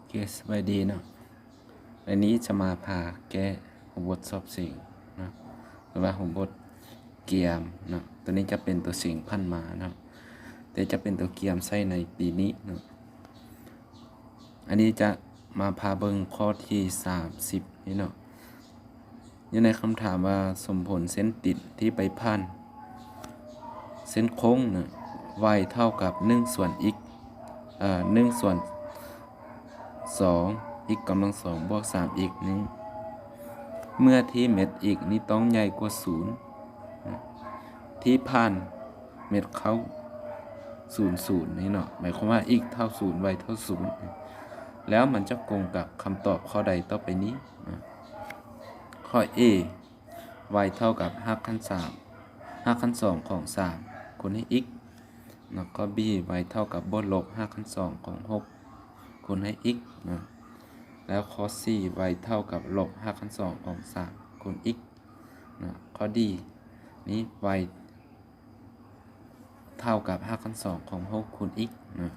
ເຄ ສະບາຍດີເນາະ. ໃນນີ້ຈະມາພາແກ້ຮູບບົດສອບເສັງເນາະ ຫຼືວ່າຮູບບົດກຽມເນາະ. ຕົວນີ້ຈະເປັນຕົວເສັງຜ່ານມາເນາະ ແຕ່ຈະເປັນຕົວກຽມໃຊ້ໃນປີນີ້ເນາະ. ອັນນີ້ຈະມາພາເບິ່ງຂໍ້ທີສາມສິບນີ້ເນາະ. ຢູ່ໃນຄຳຖາມວ່າ ສົມຜົນເສັ້ນຕິດທີ່ໄປຜ່ານເສັ້ນໂຄ້ງນະ y ເທົ່າກັບໜຶ່ງສ່ວນ x ເອີ ໜຶ່ງສ່ວນສອງ x ກຳລັງສອງບວກສາມ x ນີ້ ເມື່ອທີ່ເມັດ x ນີ້ຕ້ອງໃຫຍ່ກວ່າສູນນະ ທີ່ຜ່ານເມັດເຂົ້າສູນ ສູນນີ້ເນາະ ໝາຍຄວາມວ່າ x ເທົ່າສູນ y ເທົ່າສູນ ແລ້ວມັນຈະກົງກັບຄຳຕອບຂໍ້ໃດຕໍ່ໄປນີ້ນະ? ຂໍ້ A y ເທົ່າກັບຮາກຂັ້ນສາມ ຮາກຂັ້ນສອງຂອງສາມຄູນໃຫ້ x ເນາະ. ຂໍ້ B y ເທົ່າກັບບວກລົບຮາກຂັ້ນສອງຂອງຫົກຄູນໃຫ້ x ເນາະ. ແລ້ວຂໍ້ C y ເທົ່າກັບລົບຮາກຂັ້ນສອງຂອງສາມຄູນ x ເນາະ. ຂໍ້ D ນີ້ y ເທົ່າກັບຮາກຂັ້ນສອງຂອງຫົກຄູນ x ເນາະ.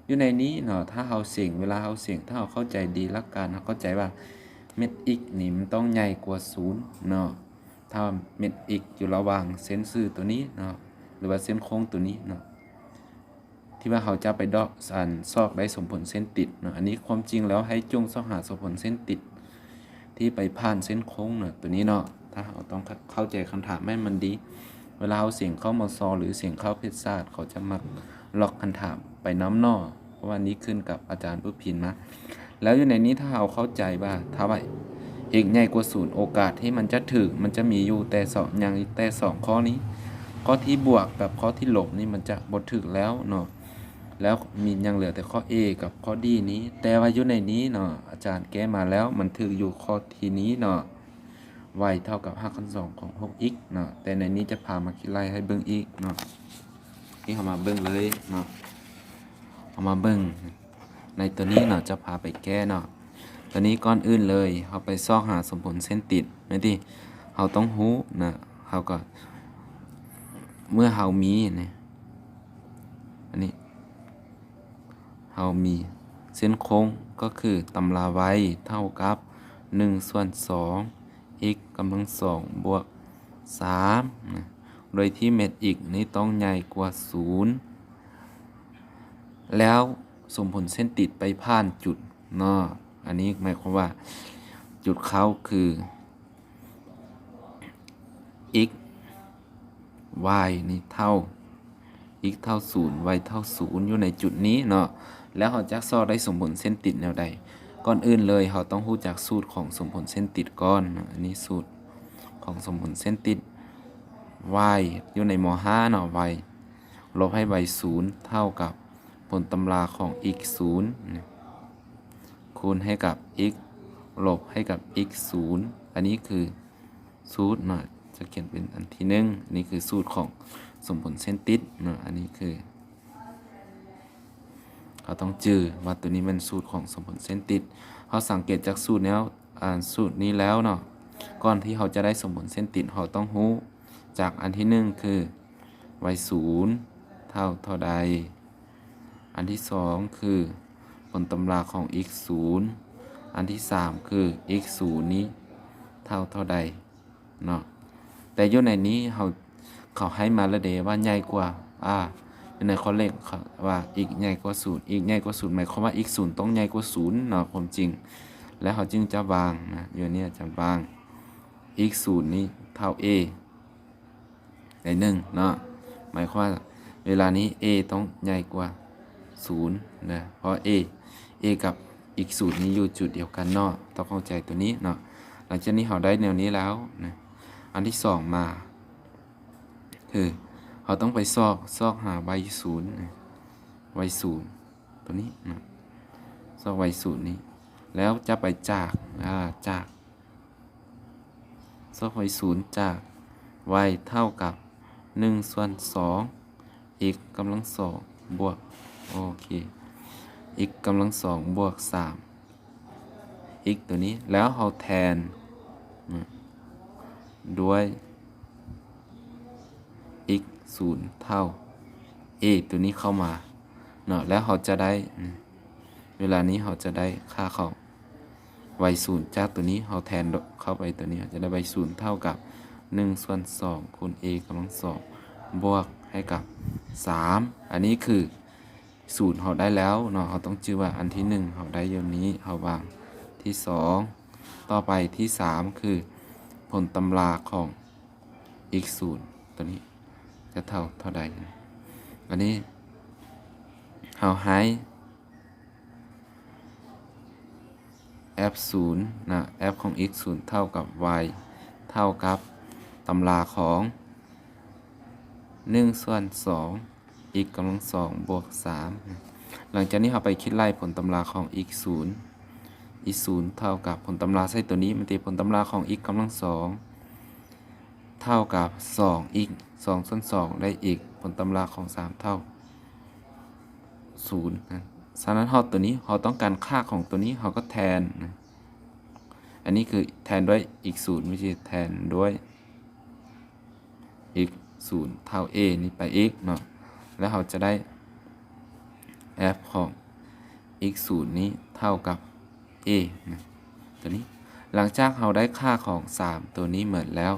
ຢູ່ໃນນີ້ເນາະ ຖ້າເຮົາເສັງ ເວລາເຮົາເສັງ ຖ້າເຮົາເຂົ້າໃຈດີຫຼັກການ ເຮົາເຂົ້າໃຈວ່າເມັດ x ນີ້ມັນຕ້ອງໃຫຍ່ກວ່າສູນເນາະ. ຖ້າເມັດ x ຢູ່ລະຫວ່າງເສັ້ນຊື່ຕົວນີ້ເນາະ ຫຼືວ່າເສັ້ນໂຄ້ງຕົວນີ້ເນາະ ທີ່ວ່າເຮົາຈະໄປເດາະ ອັນ ຊອກໄດ້ສົມຜົນເສັ້ນຕິດເນາະ. ອັນນີ້ຄວາມຈິງແລ້ວໃຫ້ຈົ່ງຊອກຫາສົມຜົນເສັ້ນຕິດ ທີ່ໄປຜ່ານເສັ້ນໂຄ້ງເນາະ ຕົວນີ້ເນາະ. ຖ້າເຮົາຕ້ອງເຂົ້າໃຈຄຳຖາມໃຫ້ມັນດີ ເວລາເຮົາເສັງເຂົ້າ ມຊ ຫຼື ເສັງເຂົ້າເພດສາດ ເຂົາຈະມັກລັອກຄຳຖາມໄປນຳເນາະ ເພາະວ່ານີ້ຂຶ້ນກັບອາຈານຜູ້ພິມມາ. ແລ້ວຢູ່ໃນນີ້ ຖ້າເຮົາເຂົ້າໃຈວ່າ ຖ້າວ່າ x ໃຫຍ່ກວ່າສູນ ໂອກາດທີ່ມັນຈະຖືກ ມັນຈະມີຢູ່ແຕ່ສອງ ຍັງແຕ່ສອງຂໍ້ນີ້ ຂໍ້ທີ່ບວກກັບຂໍ້ທີ່ລົບນີ້ ມັນຈະບໍ່ຖືກແລ້ວເນາະ. ແລ້ວມີ ຍັງເຫຼືອແຕ່ຂໍ້ A ກັບຂໍ້ D ນີ້. ແຕ່ວ່າຢູ່ໃນນີ້ເນາະ ອາຈານແກ້ມາແລ້ວ ມັນຖືກຢູ່ຂໍ້ທີນີ້ເນາະ y ເທົ່າກັບຮາກຂັ້ນສອງຂອງຫົກ x ເນາະ. ແຕ່ໃນນີ້ຈະພາມາຄິດໄລ່ໃຫ້ເບິ່ງອີກເນາະ. ນີ້ເຮົາມາເບິ່ງເລີຍເນາະ ເຮົາມາເບິ່ງໃນຕົວນີ້ເນາະ ຈະພາໄປແກ້ເນາະ. ຕົວນີ້ກ່ອນອື່ນເລີຍ ເຮົາໄປຊອກຫາສົມຜົນເສັ້ນຕິດແມ່ນຕິ ເຮົາຕ້ອງຮູ້ນະ. ເຮົາກໍ ເມື່ອເຮົາມີນີ້ ອັນນີ້ ເຮົາມີເສັ້ນໂຄ້ງ ກໍຄືຕຳລາ y ເທົ່າກັບໜຶ່ງສ່ວນສອງ x ກຳລັງສອງບວກສາມນະ ໂດຍທີ່ເມັດ x ນີ້ຕ້ອງໃຫຍ່ກວ່າສູນ ແລ້ວສົມຜົນເສັ້ນຕິດໄປຜ່ານຈຸດເນາະ. ອັນນີ້ໝາຍຄວາມວ່າຈຸດເຂົ້າຄື x y ນີ້ເທົ່າ x ເທົ່າສູນ y ເທົ່າສູນ ຢູ່ໃນຈຸດນີ້ເນາະ. ແລ້ວເຮົາຈະຊອກໄດ້ສົມຜົນເສັ້ນຕິດແນວໃດ? ກ່ອນອື່ນເລີຍ ເຮົາຕ້ອງຮູ້ຈັກສູດຂອງສົມຜົນເສັ້ນຕິດກ່ອນເນາະ. ອັນນີ້ສູດຂອງສົມຜົນເສັ້ນຕິດ y ຢູ່ໃນ ມໍຫ້າເນາະ y ລົບໃຫ້ y ສູນ ເທົ່າກັບຜົນຕຳລາຂອງ x ສູນ ຄູນໃຫ້ກັບ x ລົບໃຫ້ກັບ x ສູນ. ອັນນີ້ຄືສູດເນາະ ຈະຂຽນເປັນອັນທີໜຶ່ງ ອັນນີ້ຄືສູດຂອງສົມຜົນເສັ້ນຕິດເນາະ. ອັນນີ້ຄື ເຮົາຕ້ອງຈື່ວ່າຕົວນີ້ແມ່ນສູດຂອງສົມຜົນເສັ້ນຕິດ. ເຮົາສັງເກດຈາກສູດແນວ ອ່າ ສູດນີ້ແລ້ວເນາະ ກ່ອນທີ່ເຮົາຈະໄດ້ສົມຜົນເສັ້ນຕິດ ເຮົາຕ້ອງຮູ້ຈາກອັນທີໜຶ່ງຄື y ສູນເທົ່າເທົ່າໃດ, ອັນທີສອງຄືຜົນຕຳລາຂອງ x ສູນ, ອັນທີສາມຄື x ສູນນີ້ເທົ່າເທົ່າໃດເນາະ. ແຕ່ຢູ່ໃນນີ້ເຮົາ ເຂົາໃຫ້ມາແລ້ວເດ້ວ່າໃຫຍ່ກວ່າ ອາ ຢູ່ໃນຂໍ້ເລກເຂົາວ່າ x ໃຫຍ່ກວ່າສູນ x ໃຫຍ່ກວ່າສູນ ໝາຍຄວາມວ່າ x ສູນຕ້ອງໃຫຍ່ກວ່າສູນເນາະ ຄວາມຈິງ ແລ້ວເຮົາຈຶ່ງຈະວາງນະ ຢູ່ນີ້ຈະວາງ x ສູນນີ້ເທົ່າ a ໃນໜຶ່ງເນາະ. ໝາຍຄວາມວ່າເວລານີ້ a ຕ້ອງໃຫຍ່ກວ່າສູນນະ ເພາະ a a ກັບ x ສູນນີ້ຢູ່ຈຸດດຽວກັນເນາະ ຕ້ອງເຂົ້າໃຈຕົວນີ້ເນາະ. ຫຼັງຈາກນີ້ເຮົາໄດ້ແນວນີ້ແລ້ວນະ ອັນທີສອງມາ ຄືເຮົາຕ້ອງໄປຊອກ ຊອກຫາ y ສູນ y ສູນຕົວນີ້ນະ ຊອກ y ສູນນີ້ ແລ້ວຈະໄປຈາກ ອາ ຈາກ ຊອກ y ສູນຈາກ y ເທົ່າກັບໜຶ່ງສ່ວນສອງ x ກຳລັງສອງບວກ ໂອເຄ x ກຳລັງສອງບວກສາມ x ຕົວນີ້ ແລ້ວເຮົາແທນນະດ້ວຍ x ສູນເທົ່າ a ຕົວນີ້ເຂົ້າມາເນາະ ແລ້ວເຮົາຈະໄດ້ນະ ເວລານີ້ເຮົາຈະໄດ້ຄ່າຂອງ y ສູນ ຈາກຕົວນີ້ເຮົາແທນເຂົ້າໄປຕົວນີ້ ເຮົາຈະໄດ້ y ສູນເທົ່າກັບໜຶ່ງສ່ວນສອງຄູນ a ກຳລັງສອງບວກໃຫ້ກັບສາມ. ອັນນີ້ຄືສູນເຮົາໄດ້ແລ້ວເນາະ ເຮົາຕ້ອງຈື່ວ່າອັນທີໜຶ່ງເຮົາໄດ້ຢູ່ນີ້ ເຮົາວາງທີສອງ ຕໍ່ໄປທີສາມຄືຜົນຕຳລາຂອງ x ສູນ ຕົວນີ້ຈະເທົ່າເທົ່າໃດ. ອັນນີ້ເຮົາໃຫ້ f ສູນນະ f ຂອງ x ສູນເທົ່າກັບ y ເທົ່າກັບຕຳລາຂອງໜຶ່ງສ່ວນສອງ x ກຳລັງສອງບວກສາມ. ຫຼັງຈາກນີ້ເຮົາໄປຄິດໄລ່ຜົນຕຳລາຂອງ x ສູນ x ສູນເທົ່າກັບຜົນຕຳລາໃສ່ຕົວນີ້ ມັນຕິ ຜົນຕຳລາຂອງ x ກຳລັງສອງເທົ່າກັບສອງ x ສອງສ່ວນສອງໄດ້ x ຜົນຕຳລາຂອງສາມເທົ່າສູນນະ. ສະນັ້ນເຮົາຕົວນີ້ ເຮົາຕ້ອງການຄ່າຂອງຕົວນີ້ ເຮົາກໍແທນນະ. ອັນນີ້ຄືແທນດ້ວຍ x ສູນ ວິທີແທນດ້ວຍ x ສູນເທົ່າ a ນີ້ໄປອີກເນາະ ແລ້ວເຮົາຈະໄດ້ f ຂອງ x ສູນນີ້ເທົ່າກັບ a ນະ ຕົວນີ້. ຫຼັງຈາກເຮົາໄດ້ຄ່າຂອງສາມຕົວນີ້ໝົດແລ້ວ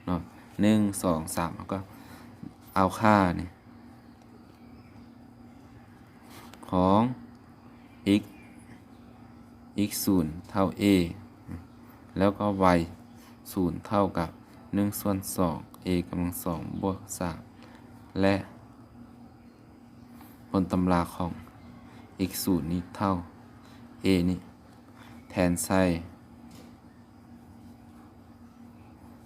ເນາະ ໜຶ່ງ ສອງ ສາມ ເຮົາກໍເອົາຄ່ານີ້ ຂອງ x x ສູນເທົ່າ a ແລ້ວກໍ y ສູນເທົ່າກັບໜຶ່ງສ່ວນສອງ a ກຳລັງສອງບວກສາມ ແລະ ຜົນຕຳລາຂອງ x ສູນນີ້ເທົ່າ a ນີ້ແທນໃສ່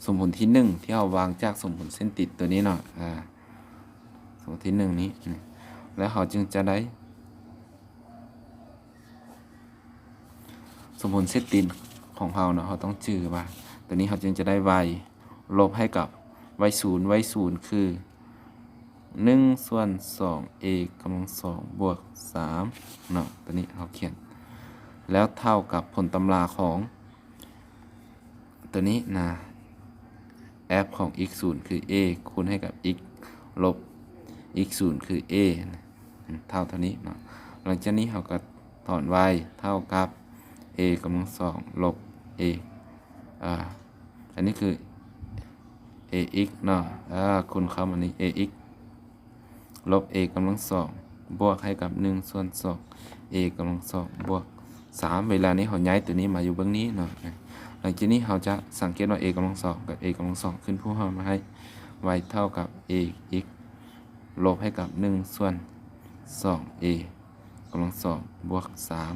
ສົມຜົນທີໜຶ່ງ ທີ່ເຮົາວາງຈາກສົມຜົນເສັ້ນຕິດຕົວນີ້ເນາະ ອາ ສົມຜົນທີໜຶ່ງນີ້ ແລ້ວເຮົາຈຶ່ງຈະໄດ້ ສົມຜົນເສັ້ນຕິດຂອງເຮົາເນາະ ເຮົາຕ້ອງຈື່ວ່າ ຕົວນີ້ເຮົາຈຶ່ງຈະໄດ້ y ລົບໃຫ້ກັບ y ສູນ y ສູນຄືໜຶ່ງສ່ວນສອງ a ກຳລັງສອງບວກສາມເນາະ ຕົວນີ້ເຮົາຂຽນ ແລ້ວເທົ່າກັບຜົນຕຳລາຂອງ ຕົວນີ້ນະ f ຂອງ x ສູນຄື a ຄູນໃຫ້ກັບ x ລົບ x ສູນຄື a ເທົ່າເທົ່ານີ້ເນາະ. ຫຼັງຈາກນີ້ເຮົາກໍຖອນ y ເທົ່າກັບ a ກຳລັງສອງລົບ a ອາ ອັນນີ້ຄື ax ເນາະ ອາ ຄູນຄຳອັນນີ້ ax ລົບ a ກຳລັງສອງບວກໃຫ້ກັບໜຶ່ງສ່ວນສອງ a ກຳລັງສອງບວກສາມ. ເວລານີ້ເຮົາຍ້າຍຕົວນີ້ມາຢູ່ເບື້ອງນີ້ເນາະ. ຫຼັງຈາກນີ້ເຮົາຈະສັງເກດວ່າ a ກຳລັງສອງກັບ a ກຳລັງສອງຂຶ້ນພູມເຮົາມາໃຫ້ y ເທົ່າກັບ ax ລົບໃຫ້ກັບໜຶ່ງສ່ວນສອງ a ກຳລັງສອງບວກສາມ.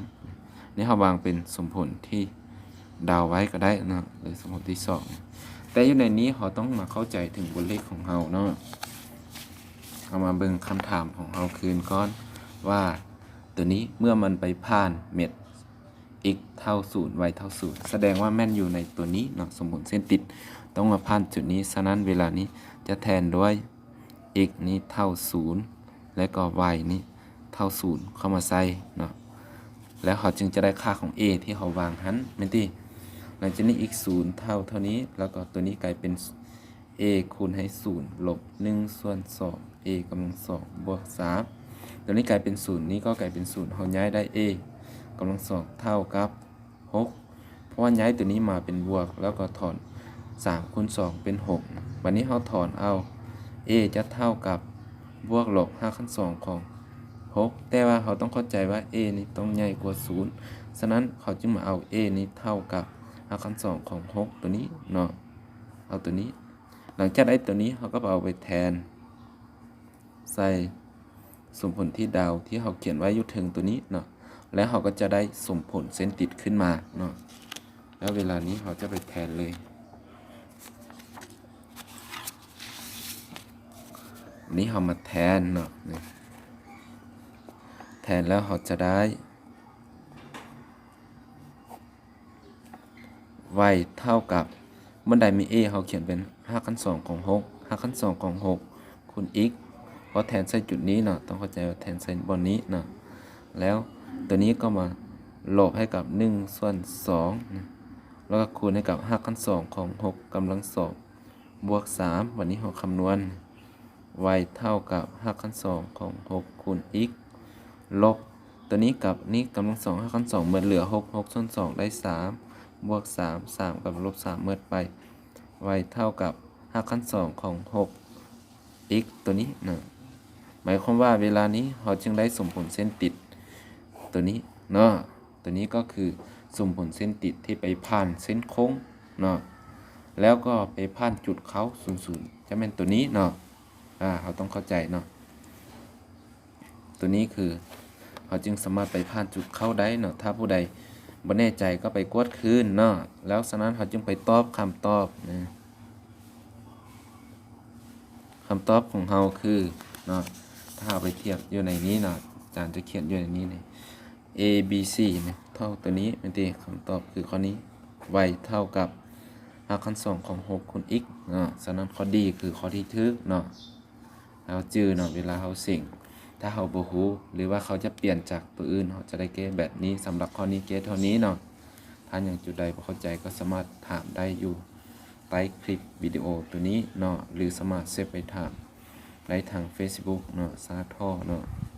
ນີ້ເຮົາວາງເປັນສົມຜົນທີ່ເດົາໄວ້ກໍໄດ້ເນາະ ຫຼືສົມຜົນທີສອງ. ແຕ່ຢູ່ໃນນີ້ເຮົາຕ້ອງມາເຂົ້າໃຈເຖິງບົດເລກຂອງເຮົາເນາະ. ເຮົາມາເບິ່ງຄຳຖາມຂອງເຮົາຄືນກ່ອນວ່າ ຕົວນີ້ເມື່ອມັນໄປຜ່ານເມັດ x ເທົ່າສູນ y ເທົ່າສູນ ສະແດງວ່າແມ່ນຢູ່ໃນຕົວນີ້ເນາະ ສົມຜົນເສັ້ນຕິດຕ້ອງມາຜ່ານຈຸດນີ້. ສະນັ້ນເວລານີ້ຈະແທນດ້ວຍ x ນີ້ເທົ່າສູນ ແລະກໍ y ນີ້ເທົ່າສູນເຂົ້າມາໃສ່ເນາະ ແລ້ວເຮົາຈຶ່ງຈະໄດ້ຄ່າຂອງ a ທີ່ເຮົາວາງຫັ້ນແມ່ນຕິ. ຫຼັງຈາກນີ້ x ສູນເທົ່າເທົ່ານີ້ ແລ້ວກໍຕົວນີ້ກາຍເປັນ a ຄູນໃຫ້ສູນລົບໜຶ່ງສ່ວນສອງ a ກຳລັງສອງບວກສາມ ຕົວນີ້ກາຍເປັນສູນ ນີ້ກໍກາຍເປັນສູນ ເຮົາຍ້າຍໄດ້ a ກຳລັງສອງເທົ່າກັບຫົກ ເພາະວ່າຍ້າຍຕົວນີ້ມາເປັນບວກ ແລ້ວກໍຖອນສາມຄູນສອງເປັນຫົກ. ບັດນີ້ເຮົາຖອນເອົາ a ຈະເທົ່າກັບບວກລົບຮາກຂັ້ນສອງຂອງຫົກ ແຕ່ວ່າເຮົາຕ້ອງເຂົ້າໃຈວ່າ a ນີ້ຕ້ອງໃຫຍ່ກວ່າສູນ ສະນັ້ນເຮົາຈຶ່ງມາເອົາ a ນີ້ເທົ່າກັບຮາກຂັ້ນສອງຂອງຫົກຕົວນີ້ເນາະ ເອົາຕົວນີ້. ຫຼັງຈາກໄດ້ຕົວນີ້ ເຮົາກໍເອົາໄປແທນໃສ່ສົມຜົນທີ່ເດົາທີ່ເຮົາຂຽນໄວ້ຢູ່ເທິງຕົວນີ້ເນາະ ແລ້ວເຮົາກໍຈະໄດ້ສົມຜົນເສັ້ນຕິດຂຶ້ນມາເນາະ. ແລ້ວເວລານີ້ເຮົາຈະໄປແທນເລີຍ. ນີ້ເຮົາມາແທນເນາະ ນີ້ ແທນແລ້ວເຮົາຈະໄດ້ y ເທົ່າກັບ ບ່ອນໃດມີ a ເຮົາຂຽນເປັນຮາກຂັ້ນສອງຂອງຫົກ ຮາກຂັ້ນສອງຂອງຫົກຄູນ x ເພາະແທນໃສ່ຈຸດນີ້ເນາະ ຕ້ອງເຂົ້າໃຈວ່າແທນໃສ່ບ່ອນນີ້ເນາະ. ແລ້ວຕົວນີ້ກໍມາລົບໃຫ້ກັບໜຶ່ງສ່ວນສອງນະ ແລ້ວກໍຄູນໃຫ້ກັບຮາກຂັ້ນສອງຂອງຫົກກຳລັງສອງບວກສາມ. ບັດນີ້ເຮົາຄຳນວນ y ເທົ່າກັບຮາກຂັ້ນສອງຂອງຫົກຄູນ x ລົບ ຕົວນີ້ກັບນີ້ກຳລັງສອງຮາກຂັ້ນສອງໝົດເຫຼືອຫົກ ຫົກສ່ວນສອງໄດ້ສາມ ບວກສາມ ສາມກັບລົບສາມໝົດໄປ y ເທົ່າກັບຮາກຂັ້ນສອງຂອງຫົກ x ຕົວນີ້ເນາະ. ໝາຍຄວາມວ່າເວລານີ້ເຮົາຈຶ່ງໄດ້ສົມຜົນເສັ້ນຕິດຕົວນີ້ເນາະ. ຕົວນີ້ກໍຄືສົມຜົນເສັ້ນຕິດທີ່ໄປຜ່ານເສັ້ນໂຄ້ງເນາະ ແລ້ວກໍໄປຜ່ານຈຸດເຄົ້າສູນສູນ ຈະແມ່ນຕົວນີ້ເນາະ. ອາ ເຮົາຕ້ອງເຂົ້າໃຈເນາະ. ຕົວນີ້ຄືເຮົາຈຶ່ງສາມາດໄປຜ່ານຈຸດເຄົ້າໄດ້ເນາະ. ຖ້າຜູ້ໃດບໍ່ແນ່ໃຈກໍໄປກວດຄືນເນາະ. ແລ້ວສະນັ້ນເຮົາຈຶ່ງໄປຕອບຄຳຕອບນະ. ຄຳຕອບຂອງເຮົາຄືເນາະ ຖ້າເຮົາໄປທຽບຢູ່ໃນນີ້ເນາະ ອາຈານຈະຂຽນຢູ່ໃນນີ້ນີ້ A B C ເນາະ ເທົ່າຕົວນີ້ແມ່ນຕິ. ຄຳຕອບຄືຂໍ້ນີ້ y ເທົ່າກັບຮາກຂັ້ນສອງຂອງຫົກຄູນ x ເນາະ. ສະນັ້ນຂໍ້ D ຄືຂໍ້ທີ່ຖືກເນາະ. ເຮົາຈື່ເນາະ ເວລາເຮົາເສັງ ຖ້າເຮົາບໍ່ຮູ້ ຫຼືວ່າເຂົາຈະປ່ຽນຈາກຕົວອື່ນ ເຮົາຈະໄດ້ແກ້ແບບນີ້. ສຳລັບຂໍ້ນີ້ແກ້ເທົ່ານີ້ເນາະ. ຖ້າຫຍັງຈຸດໃດບໍ່ເຂົ້າໃຈກໍສາມາດຖາມໄດ້ຢູ່ໃຕ້ຄລິບວິດີໂອຕົວນີ້ເນາະ ຫຼືສາມາດເຊບໄປຖາມໄດ້ທາງ Facebook ເນາະ ສາທໍເນາະ.